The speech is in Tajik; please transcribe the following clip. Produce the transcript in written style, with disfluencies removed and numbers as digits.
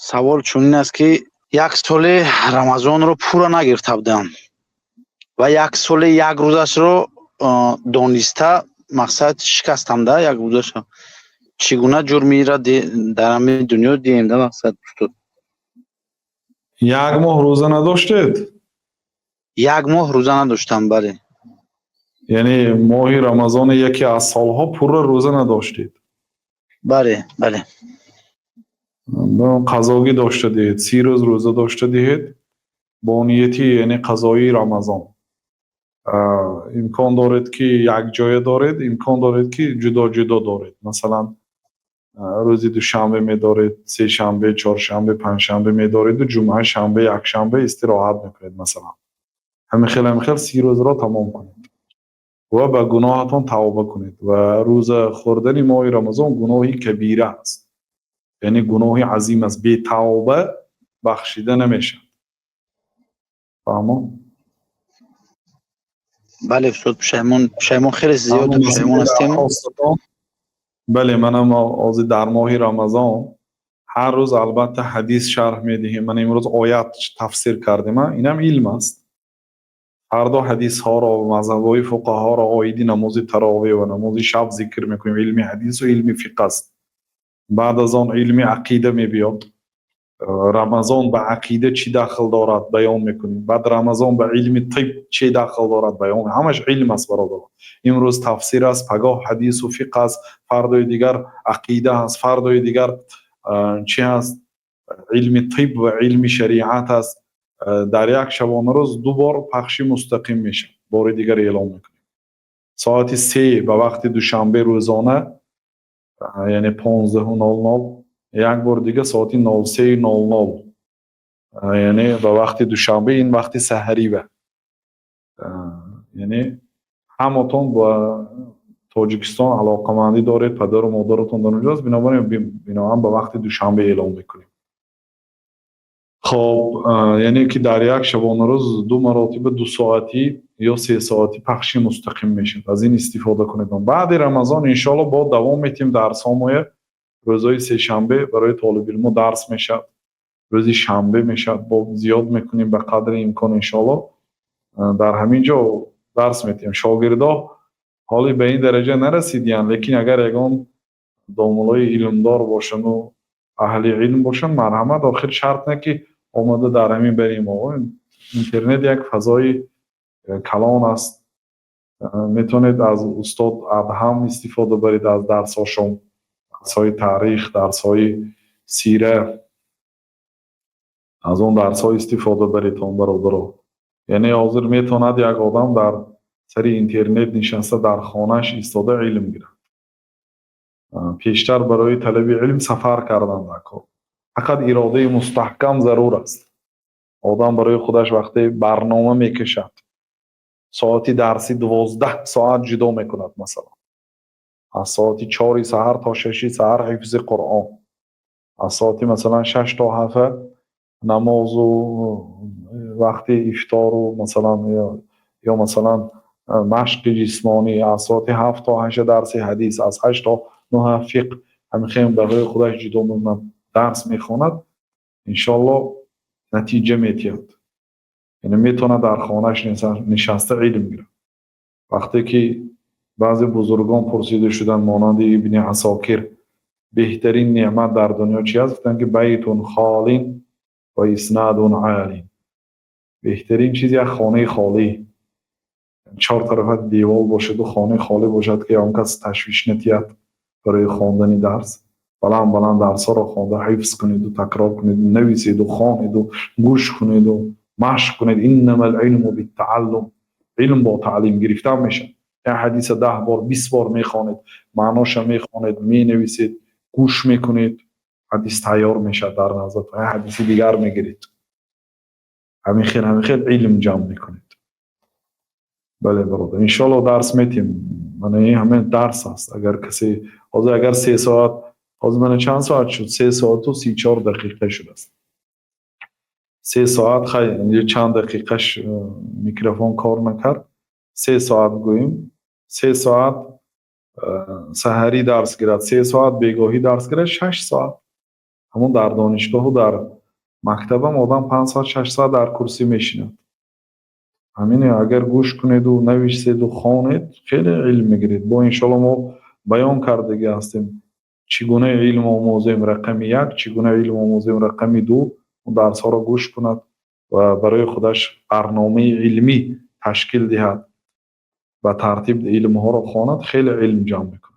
Савол чунин аст, ки як соли Рамазонро пурра нагирифта будам ва як соли як рӯзашро дониста, мақсад, шикастам да, як рӯзашро. Чӣ гуна ҷурмира дар ҳамин дунё диҳем да, мақсад, устод? Як моҳ рӯза надоштед? Як моҳ рӯза надоштам, бале. Яъне моҳи Рамазони яке аз солҳо пурра рӯза надоштед? Бале. Қазогӣ дошта диҳед, 30 рӯз рӯза дошта диҳед бо нияти, яъне, қазои Рамазон. Имкон доред, ки якҷоя доред, имкон доред, ки ҷудо ҷудо доред. Масалан, рӯзи душанбе медоред, сешанбе, чоршанбе, панҷшанбе медореду ҷумъа, шанбе, якшанбе истироҳат мекунед, масалан. Ҳамин хел, ҳамин хел 30 рӯзро тамом кунед ва ба гуноҳатон тавба кунед. Ва рӯза хӯрдани моҳи Рамазон гуноҳи кабира аст, яъне гуноҳи азим аст, бетавба бахшида намешавад. Фаҳмо? Бале, устод, пушаймон, пушаймон, хеле зиёд пушаймон ҳастем. Бале, манам ҳозир дар моҳи Рамазон ҳар рӯз, албатта, ҳадис шарҳ медиҳем. Ман имрӯз оят тафсир кардем, инам илм аст. Фардо ҳадисҳоро, мазҳабҳои фуқаҳоро оиди намози таровеҳ ва намози шаб зикр мекунем. Илми ҳадису илми фиқҳ аст. Баъд аз он илми ақида мебиёд. Рамазон ба ақида чӣ дахл дорад, баён мекунем. Баъд Рамазон ба илми тиб чӣ дахл дорад, баён. Ҳамаш илм аст, бародарон. Имрӯз тафсир аст, пагоҳ ҳадису фиқҳ аст, фардои дигар ақида аст, фардои дигар чӣ аст, илми тиб ва илми шариат аст. Дар як шабонарӯз ду бор пахши мустақим мешавад. Бори дигар эълон мекунем: соати 3 ба вақти Душанбе рӯзона, яъне 15:00, як бор дига соати 03:00, яъне ба вақти Душанбе, ин вақти саҳарива. Яъне ҳаматон ба Тоҷикистон алоқамандӣ доред, падару модаратон дар онҷоаст, бинобар ин биноан ба вақти Душанбе эълон мекунем. Хоб, яъне ки дар як шабонарӯз ду маротиба дусоатӣ ё сесоатӣ пахши мустақим мешавад. Аз ин истифода кунед. Баъди Рамазон, иншоалло, бо давом метиҳем дарсҳомоя. Рӯзҳои сешанбе барои толибилмо дарс мешавад, рӯзи шанбе мешавад, бо зиёд мекунем ба қадри имкон, иншоалло. Дар ҳамин ҷо дарс метиҳем. Шогирдо ҳоле ба ин дараҷа нарасидиянд, лекин агар ягон домулои илмдор бошанду аҳли илм бошанд, марҳамат. Охир шарт не, ки омада дар ҳамин барем. Интернет як фазои калон аст, метавонед аз устод Адҳам истифода баред, аз дарсҳошон, дарсҳои таърих, дарсҳои сира, аз он дарсҳо истифода баред, он бародаро. Яъне ҳозир метавонад як одам дар сари интернет нишаста, дар хонааш истода илм гирад. Пештар барои талаби илм сафар кардан дар кор. Фақат иродаи мустаҳкам зарур аст. Одам барои худаш вақте барнома мекашад, соати дарси 12 соат ҷудо мекунад, масалан, аз соати 4-и саҳар то 6-и саҳар ҳифзи Қуръон, аз соати, масалан, 6 то 7 намозу вақти ифтору, масалан, ё масалан, машқи ҷисмонӣ, аз соати 7 то 8 дарси ҳадис, аз 8 то 9 фиқҳ, ҳамин хел барои худаш ҷудо мекунад, дарс мехонад, иншоалло, натиҷа метиҳад. Яъне метавонад дар хонааш нишаста илм гирад. Вақте ки баъзе бузургон пурсида шуданд, монанди Ибни Асокир, беҳтарин неъмат дар дунё чи аст, гуфтанд, ки بيت خال وإسناد عال. Беҳтарин чиз як хонаи холӣ, чор тарафат девол бошаду хонаи холӣ бошад, ки он кас ташвиш натиҳад барои хондани дарс. Баланд баланд дарсҳоро хонда ҳифз кунеду, такрор кунеду, нависеду, хонеду, гӯш кунеду, машқ кунед. إنما العلم بالتعلم. Илм бо таълим гирифтан мешавад. Як ҳадиса 10 бор, 20 бор мехонед, маъноша мехонед, менависед, гӯш мекунед, ҳадис тайёр мешавад дар назартон, як ҳадиси дигар мегиред. Ҳамин хел, ҳамин хел илм ҷамъ мекунед. Бале, бародар, иншоалло, дарс метиҳем. Мана ин ҳамин дарс аст. Агар касе ҳозир, агар 3 соат, ҳозир мана чанд соат шуд? 3 соату 34 дақиқа шудааст. 3 соат, хай, инҷо чанд дақиқаш микрофон кор накард. 3 соат гӯем, 3 соат саҳарӣ дарс гирад, 3 соат бегоҳӣ дарс гирад, 6 соат. Ҳамон дар донишгоҳу дар мактабам одам 5 соат, 6 соат дар курсӣ мешинад. Ҳамин агар гӯш кунеду нависеду хонед, хеле илм мегиред. Бо иншоалло мо баён кардагӣ ҳастем, чӣ гуна илм омӯзем, рақами як, чӣ гуна илм омӯзем, рақами ду. Дарсҳоро гӯш кунад ва барои худаш барномаи илмӣ ташкил диҳад, ба тартиб илмҳоро хонад, хеле илм ҷамъ мекунад.